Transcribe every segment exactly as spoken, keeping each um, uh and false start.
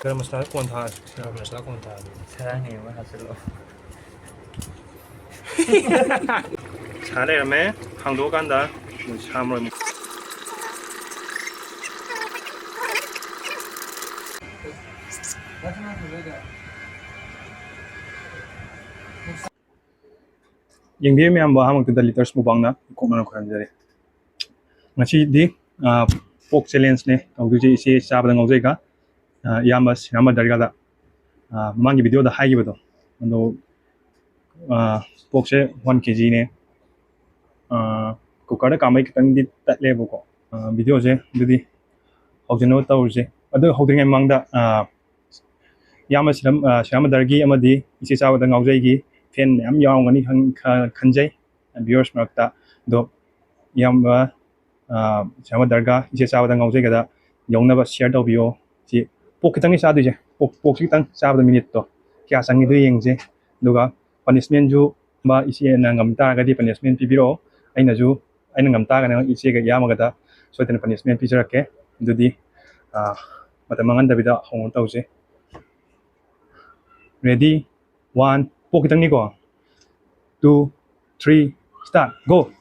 ꯒꯔꯝ ꯃꯁꯥꯂꯥ ꯀꯣꯟ ꯊꯥ-, ꯒꯔꯝ ꯃꯁꯥꯂꯥ ꯀꯣꯟ ꯊꯥ-꯫ ꯁꯥ ꯂꯩꯔꯝꯃꯦ꯫ ꯍꯥꯡꯗꯣꯛꯑꯀꯥꯟꯗ ꯁꯥ ꯃꯔꯣꯏ꯫ ꯌꯦꯡꯕꯤꯔꯤꯕ ꯃꯌꯥꯝꯕꯨ ꯑꯍꯥꯟꯕꯃꯛꯇꯗ ꯂꯤꯇꯔꯁ ꯃꯨꯛꯕꯥꯡꯅ ꯏꯀꯣꯛꯅꯅ ꯈꯣꯏꯔꯝꯖꯔꯤ꯫ ꯉꯁꯤꯗꯤ, ꯑ, pork challengeꯅꯦ ꯇꯧꯗꯣꯏꯁꯦ꯫ ꯏꯆꯦ ꯆꯥꯕꯗ ꯉꯥꯎꯖꯩꯒ, ꯑ, ꯏꯌꯥꯝꯕ ꯁꯤꯅꯥꯃ ꯗꯔꯒꯥꯗ꯫ ꯑ, ꯃꯃꯥꯡꯒꯤ videoꯗ ꯍꯥꯏꯈꯤꯕꯗꯣ, ꯑꯗꯣ, ꯑ, porkꯁꯦ one kgꯅꯦ꯫ ꯑ, cookerꯗ ꯀꯥꯝꯕꯩ ꯈꯤꯇꯪꯗꯤ ꯇꯠꯂꯦꯕꯀꯣ꯫ ꯑ, videoꯁꯦ ꯑꯗꯨꯗꯤ ꯍꯧꯖꯅꯕ ꯇꯧꯔꯁꯦ꯫ ꯑꯗꯨ ꯍꯧꯗ꯭ꯔꯤꯉꯩ ꯃꯃꯥꯡꯗ, ꯑ, ꯏꯌꯥꯝꯕ ꯁꯤꯔꯝ-, ꯑ, ꯁꯤꯔꯥꯃꯗꯔꯒꯤ ꯑꯃꯗꯤ ꯏꯆꯦ ꯆꯥꯕꯗ ꯉꯥꯎꯖꯩꯒꯤ fan ꯃꯌꯥꯝ ꯌꯥꯎꯔꯝꯒꯅꯤ ꯈꯟ-, ꯈ-, ꯈꯟꯖꯩ꯫ Viewers ꯃꯔꯛꯇ꯫ ꯑꯗꯣ ꯏꯌꯥꯝꯕ, ꯑ, ꯁꯤꯔꯥꯃꯗꯔꯒ ꯏꯆꯦ ꯆꯥꯕꯗ ꯉꯥꯎꯖꯩꯒꯗ ꯌꯧꯅꯕ share ꯇꯧꯕꯤꯌꯣ꯫ ꯁꯤ pork ꯈꯤꯇꯪꯅꯤ ꯆꯥꯗꯣꯏꯁꯦ꯫ Pork, porkꯁꯤ ꯈꯤꯇꯪ ꯆꯥꯕꯗ minuteꯇꯣ ꯀꯌꯥ ꯆꯪꯉꯤꯗꯣ ꯌꯦꯡꯁꯦ꯫ ꯑꯗꯨꯒ punishmentꯁꯨ ꯃꯥ ꯏꯆꯦꯅ ꯉꯝ ꯇꯥꯔꯒꯗꯤ punishment ꯄꯤꯕꯤꯔꯛꯑꯣ꯫ ꯑꯩꯅꯁꯨ, ꯑꯩꯅ ꯉꯝ ꯇꯥꯔꯒꯅ ꯏꯆꯦꯒ ꯏꯌꯥꯝꯕꯒꯗ ꯁꯣꯏꯗꯅ punishment ꯄꯤꯖꯔꯛꯀꯦ꯫ ꯑꯗꯨꯗꯤ, ꯑ, ꯃꯇꯝ ꯃꯥꯡꯍꯟꯗꯕꯤꯗ ꯍꯧꯅ ꯇꯧꯁꯦ꯫ Ready? One, pork ꯈꯤꯇꯪꯅꯤꯀꯣ꯫ Two, three, start, go!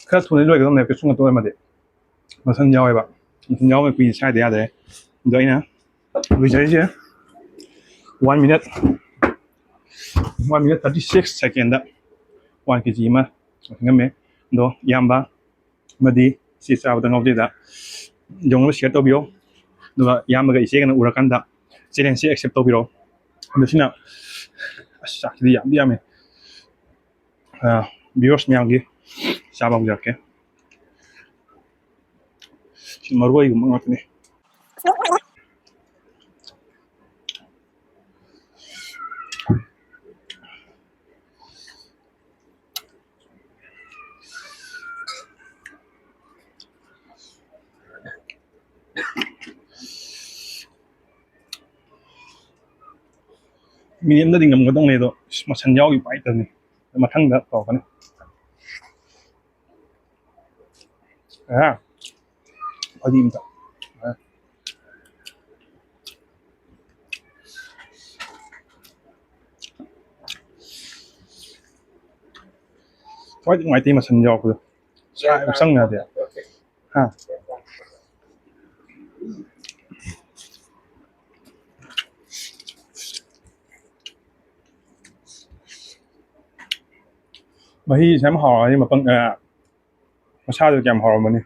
ꯈꯔ ꯊꯨꯅ ꯂꯣꯏꯒꯗꯕꯅꯦꯕ ꯀꯦꯞꯁꯨꯜ ꯉꯥꯛꯇ ꯑꯣꯏꯔꯝꯃꯗꯤ꯫ ꯃꯁꯟ ꯌꯥꯎꯋꯦꯕ, ꯃꯁꯟ ꯌꯥꯎꯕꯅ ꯀꯨꯏꯅ ꯁꯥꯏꯗ ꯌꯥꯗ꯭ꯔꯦ꯫ ꯑꯗꯣ ꯑꯩꯅ ꯂꯣꯏꯖꯔꯤꯁꯦ one minute, one minute thirty six second one K G ꯑꯃ ꯉꯝꯃꯦ꯫ ꯑꯗꯣ ꯏꯌꯥꯝꯕ ꯑꯃꯗꯤ ꯁꯤ ꯆꯥꯕꯗ ꯉꯥꯎꯖꯩꯗ ꯌꯧꯅꯕ ꯁꯤꯌꯔ ꯇꯧꯕꯤꯌꯣ꯫ ꯑꯗꯨꯒ ꯏꯌꯥꯝꯕꯒ ꯏꯆꯦꯒꯅ ꯎꯔꯀꯥꯟꯗ ꯆꯦꯂꯦꯟꯖꯁꯤ ꯑꯦꯛꯁꯦꯞ ꯇꯧꯕꯤꯔꯣ꯫ ꯑꯗꯣ ꯁꯤꯅ, ꯑꯁ, ꯆꯥꯛꯁꯤꯗꯤ ꯌꯥꯝꯗꯤ ꯌꯥꯝꯃꯦ꯫ ꯚꯤꯌꯨꯋꯔꯁ ꯃꯌꯥꯝꯒꯤ ꯆꯥꯕ ꯍꯧꯖꯔꯛꯀꯦ꯫ ꯁꯤ ꯃꯔꯣꯏꯒꯨꯝꯕ ꯉꯥꯛꯇꯅꯦ꯫ ꯃꯤꯅꯤꯠ ꯑꯃꯗꯗꯤ ꯉꯝꯒꯗꯧꯅꯦ, ꯑꯗꯣ ꯃꯁꯟ ꯌꯥꯎꯈꯤꯕ ꯍꯥꯏꯇꯕꯅꯤ꯫ ꯃꯊꯪꯗ ꯇꯧꯔꯛꯀꯅꯤ꯫ ꯑꯥ, ꯐꯗꯤ ꯑꯝꯇ꯫ ꯑꯥ꯫ ꯈ꯭ꯋꯥꯏꯗꯒꯤ ꯅꯨꯡꯉꯥꯏꯇꯦ ꯃꯁꯟ ꯌꯥꯎꯔꯛꯄꯗꯣ꯫ ꯁꯥ ꯌꯥꯝ ꯆꯪ ꯌꯥꯗꯦ꯫ ꯍꯥ? ꯃꯍꯤꯁꯦ ꯌꯥꯝ ꯍꯥꯎꯔꯅꯤ, ꯃꯄꯪ, ꯑ, ꯃꯁꯥꯗꯨ ꯀꯌꯥꯝ ꯍꯥꯎꯔꯝꯃꯅꯤ꯫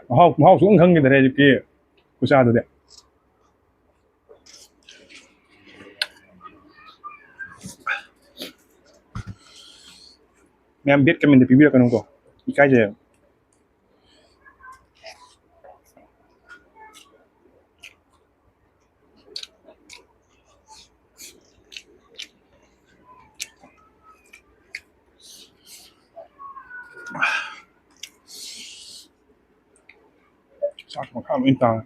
ꯃꯍꯥꯎ, ꯃꯍꯥꯎ ꯁꯨꯡꯈꯪ ꯈꯪꯈꯤꯗꯔꯦ ꯍꯧꯖꯤꯛꯀꯤ ꯈꯨꯆꯥꯗꯨꯗꯤ꯫ ꯃꯌꯥꯝ ꯕꯦꯠ ꯀꯃꯦꯟꯗ ꯄꯤꯕꯤꯔꯛꯀꯅꯨꯀꯣ, ꯏꯀꯥꯏꯖꯩ꯫ ꯆꯥꯛ ꯃꯈꯥ ꯂꯣꯏ ꯇꯥꯔꯦ꯫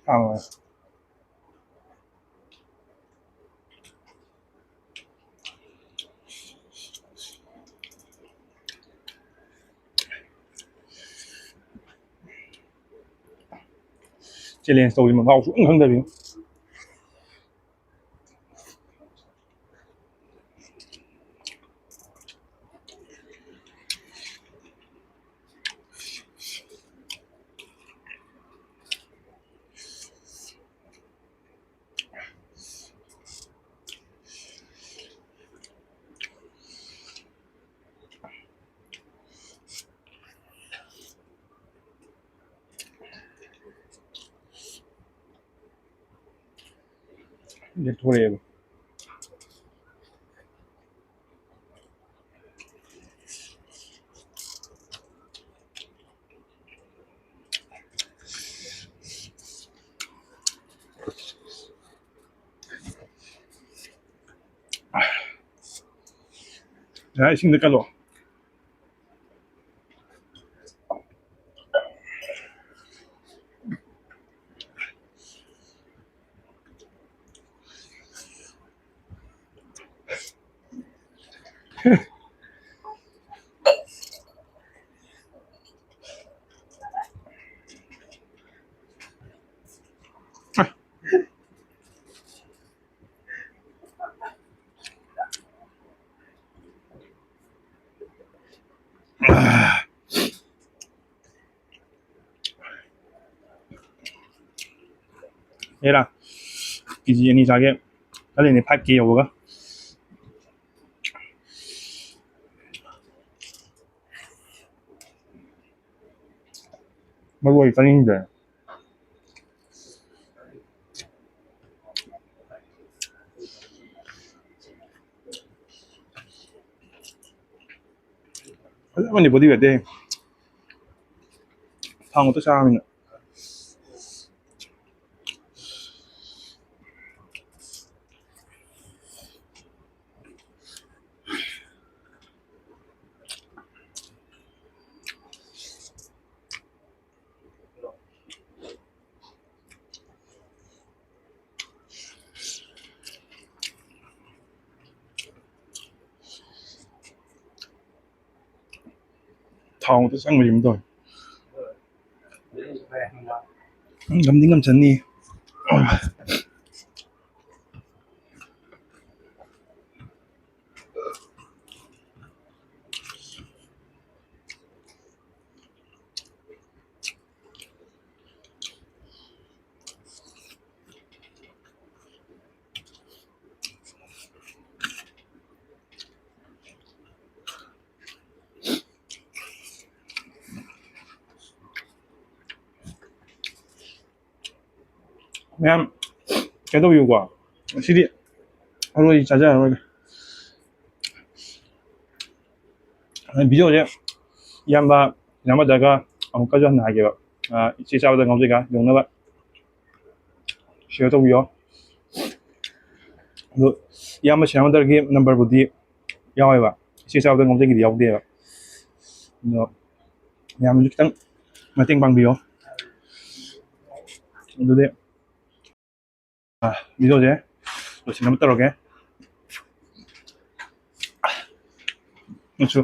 ꯍꯥꯎꯋꯦ꯫ Challenge ꯇꯧꯔꯤ ꯃꯍꯥꯎ ꯁꯨꯡꯈꯪ ꯈꯪꯗꯕꯤ꯫ ꯂꯦꯛꯊꯣꯔꯛꯑꯦꯕ꯫ ꯌꯥꯔꯦ, ꯏꯁꯤꯡꯗ ꯀꯜꯂꯣ꯫ ꯑꯦꯔꯥ, ꯀꯦ ꯖꯤ ꯑꯅꯤ ꯆꯥꯒꯦ ꯈꯜꯂꯤꯅꯦ, five K ꯌꯧꯕꯒ꯫ ꯃꯔꯨ ꯑꯣꯏ ꯆꯥꯅꯤꯡꯗ꯭ꯔꯦ꯫ ꯐꯖꯕꯅꯤ body weight ꯇꯤ꯫ ꯊꯥꯎ ꯉꯥꯛꯇ ꯆꯥꯔꯃꯤꯅ꯫ ꯊꯥꯎ ꯉꯥꯛꯇ ꯆꯪꯕꯁꯤꯃ ꯇꯧꯋꯦ꯫ ꯉꯝꯗꯤ ꯉꯝꯖꯅꯤ꯫ ꯃꯌꯥꯝ ꯀꯩꯅꯣ ꯇꯧꯕꯤꯌꯨꯀꯣ, ꯉꯁꯤꯗꯤ ꯑꯔꯣꯏ ꯆꯥꯖꯔꯔꯣꯏꯒꯦ꯫ ꯚꯤꯗꯤꯑꯣꯁꯦ ꯏꯌꯥꯝꯕ, ꯏꯌꯥꯝꯕꯗꯒ ꯑꯃꯨꯛꯀꯁꯨ ꯍꯟꯅ ꯍꯥꯏꯒꯦꯕ, ꯑ, ꯏꯆꯦ ꯆꯥꯕꯗ ꯉꯥꯎꯖꯩꯒ ꯌꯧꯅꯕ ꯁꯤꯌꯔ ꯇꯧꯕꯤꯌꯣ꯫ ꯑꯗꯣ ꯏꯌꯥꯝꯕ ꯁꯤꯌꯥꯃꯟꯗꯔꯒꯤ ꯅꯝꯕꯔꯕꯨꯗꯤ ꯌꯥꯎꯋꯦꯕ, ꯏꯆꯦ ꯆꯥꯕꯗ ꯉꯥꯎꯖꯩꯒꯤꯗꯤ ꯌꯥꯎꯗꯦꯕ꯫ ꯑꯗꯣ ꯃꯌꯥꯝꯅꯁꯨ ꯈꯤꯇꯪ ꯃꯇꯦꯡ ꯄꯥꯡꯕꯤꯌꯣ꯫ ꯑꯗꯨꯗꯤ, ꯑ, ꯚꯤꯗꯤꯑꯣꯁꯦ ꯂꯣꯏꯁꯤꯟꯅꯕ ꯇꯧꯔꯒꯦ꯫ ꯑꯩꯁꯨ